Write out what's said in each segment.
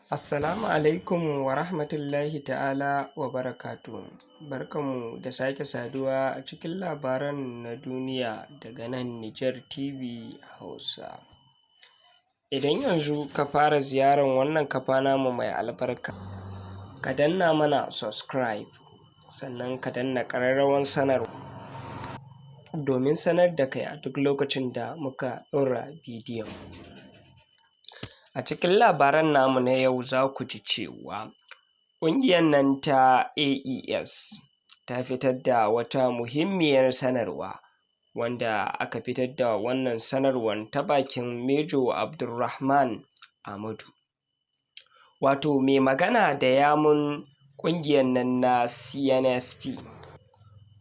Assalamu alaikum wa rahmatullahi ta'ala wa barakatuhu. Barkanmu da sake saduwa a cikin labaran na duniya daga nan Niger TV Hausa. Idan yanzu ka fara ziyarar wannan kafa namu mai albarka, ka danna mana subscribe, sannan ka danna ƙararrawar sanarwa domin sanar da kai a duk lokacin da muka ɗora bidiyon. A cikin labaran namu na yau, za ku ji cewa ƙungiyar nan ta AES ta fitar da wata muhimmiyar sanarwa, wanda aka fitar da wannan sanarwar ta bakin Major Abdulrahman Amadu, wato mai magana da yawun ƙungiyar nan na CNSP.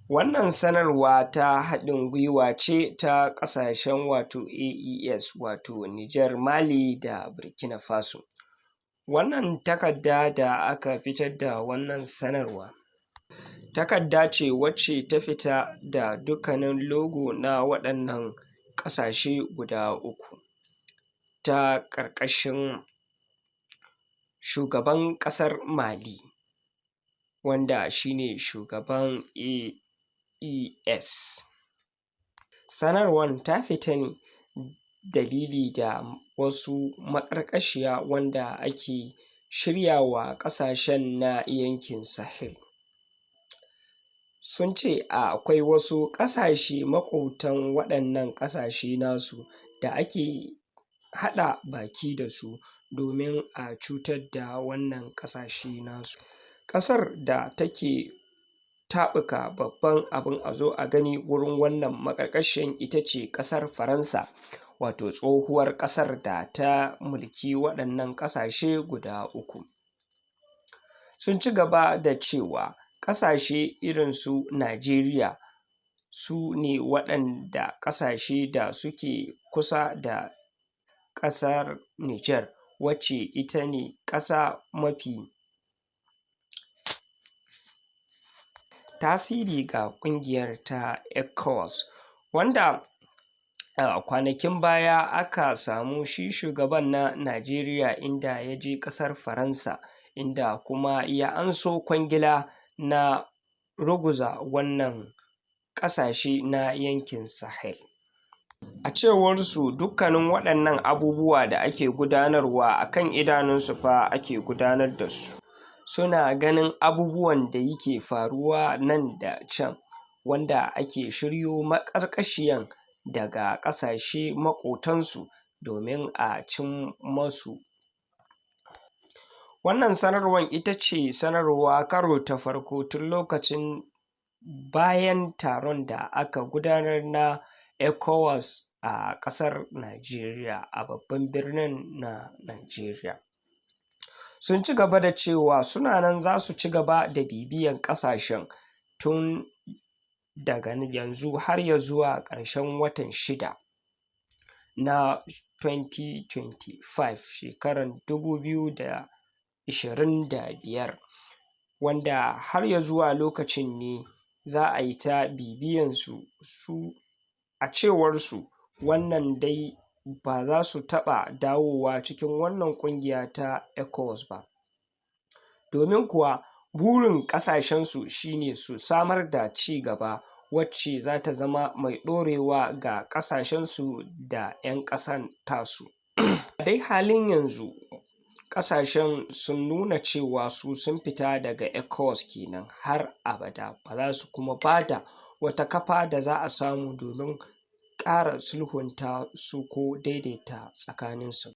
Wannan sanarwa ta haɗin gwiwa ce ta ƙasashen, wato AES, wato Niger, Mali da Burkina Faso. Wannan takarda da aka fitar da wannan sanarwa, takarda ce wacce ta fita da dukkanin logo na waɗannan ƙasashe guda uku, ta ƙarƙashin shugaban ƙasar Mali, wanda shi ne shugaban AES. Sanarwar ta fita ne dalili da wasu maƙarƙashiya wanda ake shiryawa ƙasashen na yankin Sahel. Sun ce akwai wasu ƙasashe maƙotan waɗannan ƙasashe nasu da ake haɗa baki da su domin a cutar da wannan ƙasashe nasu. Ƙasar da take taɓuka babban abin a zo a gani wurin wannan maƙarƙashiyan ita ce ƙasar Faransa, wato tsohuwar ƙasar da ta mulki waɗannan ƙasashe guda uku. Sun ci gaba da cewa ƙasashe irin su Najeriya su ne waɗanda ƙasashe da suke kusa da ƙasar Niger, wacce ita ne ƙasa mafi tasiri ga ƙungiyar ta ECOWAS, wanda a kwanakin baya aka samu shi shugaban na Najeriya inda ya je ƙasar Faransa, inda kuma ya anso kwangila na ruguza wannan ƙasashe na yankin Sahel. A cewarsu, dukkanin waɗannan abubuwa da ake gudanarwa a kan idanunsu fa ake gudanar da su, suna ganin abubuwan da yake faruwa nan da can, wanda ake shiryo maƙarƙashiyan daga ƙasashe maƙotansu domin a cin masu. Wannan sanarwar ita ce sanarwa karo ta farko tun lokacin bayan taron da aka gudanar na ECOWAS a ƙasar Najeriya, a babban birnin na Najeriya. Sun ci gaba da cewa suna nan za su ci gaba da bibiyan ƙasashen tun daga yanzu har ya zuwa ƙarshen watan shida na 2025, shekarar 2025, wanda har ya zuwa lokacin ne za a yi ta bibiyansu su. A cewarsu, wannan dai ba za su taɓa dawowa cikin wannan ƙungiya ta ECOWAS ba, domin kuwa burin ƙasashensu shine su samar da ci gaba wacce za ta zama mai ɗorewa ga ƙasashensu da 'yan ƙasan tasu. A dai halin yanzu, ƙasashen sun nuna cewa su sun fita daga ECOWAS kenan har abada, ba za su kuma ba da wata kafa da za a samu domin ƙara sulhunta su ko daidaita tsakaninsu.